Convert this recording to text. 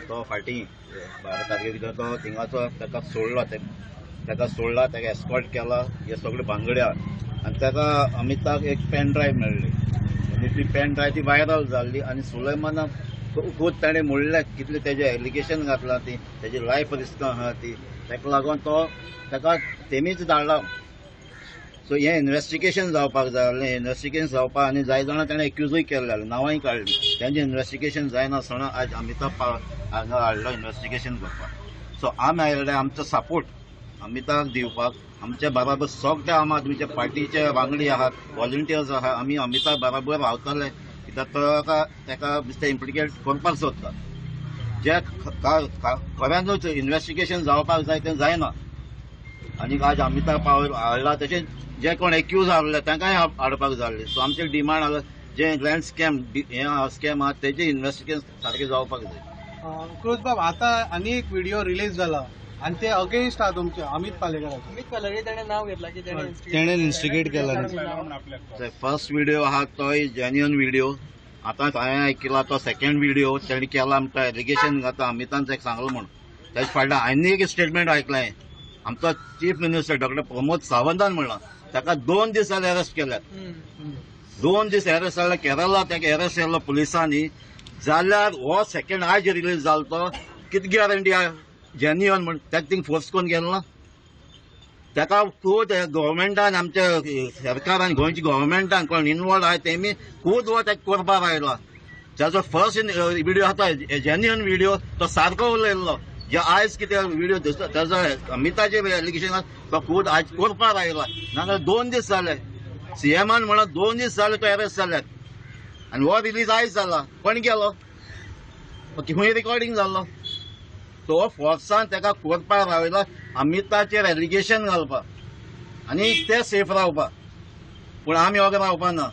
तो फाटीं 12 तारखे भितर तो थिंगाचो ताका सोडलो, ताका सोडला, ताका एस्कॉर्ट केला. हे सगळे भानगडी आहा आनी ताका अमिताक एक पेन ड्रायव्ह मेळ्ळी आनी ती पेन ड्रायव्ह ती व्हायरल जाल्ली. आनी सुलेमानाक खूब ताणें म्हणलें कितलें तेजें एलिगेशन घातलां, ती तेजी लायफ रिस्क आहा ती, ताका लागून तो ताका तेमीच धाडला. सो हें इन्वेस्टिगेशन जावपाक जाय आहलें. इन्वेस्टिगेशन जावपाक आनी जाय जाणां ताणें एक्युजूय केल्ले, नांवांय काडली. तेंचें इन्वेस्टिगेशन जायनासतना आयज अमिताभ हांगा हाडलो इन्वेस्टिगेशन करपाक. सो आमी आयिल्ले आमचो सपोर्ट अमिताक दिवपाक. आमच्या बराबर सगळे आम आदमीच्या पार्टीचे वांगडी आहात, वॉलंटियर्स आहा. आमी अमिता बराबर रावतले, कित्याक तो ताका बेश्टे इम्प्लिकेट करपाक सोदता. जे खऱ्यानूच इन्वेस्टिगेशन जावपाक जाय तें जायना. आनी आज अमिताभ पावर हाडला, तशेंच जे कोण एक्यूज आहले तांकांय हाडपाक जाय आसले. सो आमचे डिमांड आहा, जे लँड स्कॅम हे स्कॅम आहा तेजे इन्वेस्टिगेशन सारकें जावपाक जाय. क्रोज बाब, आता आनी एक व्हिडिओ रिलीज जाला आणि ते अगेन्स्ट आहा तुमच्या अमित पालेकराचे. अमित पालेकर, ताणें नाव घेतला की ताणें तेणें इन्स्टिगेट केला. फर्स्ट व्हिडिओ आहा तोय जेन्युअन व्हिडिओ. आतां हांवें आयकला तो सेकंड व्हिडिओ तेणी केला म्हणटा, एलिगेशन घाता अमितान ताका सांगलो म्हूण. तेजे फाटल्यान आनी एक स्टेटमेंट आयकलें, आमचो चीफ मिनिस्टर डॉक्टर प्रमोद सावंतान म्हणलां ताका 2 दीस जाले अरेस्ट केल्यात. 2 दीस अरेस्ट जाले केरला, ताका अरेस्ट केल्लो पुलिसांनी. जाल्यार हो सेकंड आयज रिलीज जालो तो कितें गॅरंटी आहा जेन्युअन म्हण? ताका थिंग फोर्स करून गेलो ना. ताका खूद गव्हर्मेंटान, आमच्या सरकारान, गोंयच्या गव्हर्मेंटान कोण इनवॉल्व आहा तेमी खूद हो ताका करपाक आयला. ताजो फर्स्ट व्हिडिओ आहा तो जेन्युअन व्हिडिओ, तो सारको उलयल्लो. जे आयज कितें व्हिडिओ दिसता ताजो अमिताचे एलिगेशन आहा, तो खूद आयज करपाक आयला. नाजाल्यार 2 दीस जाले, सीएमान म्हणून 2 दीस जाले तो अरेस्ट जाल्यात आनी हो रिलीज आयज जाला. कोण गेलो, खंय रिकॉर्डिंग जाल्लो? तो फोर्सान ताका करपाक रावयला अमिताचेर एलिगेशन घालपाक आनी ते सेफ रावपाक, पूण आमी ओगे रावपा ना.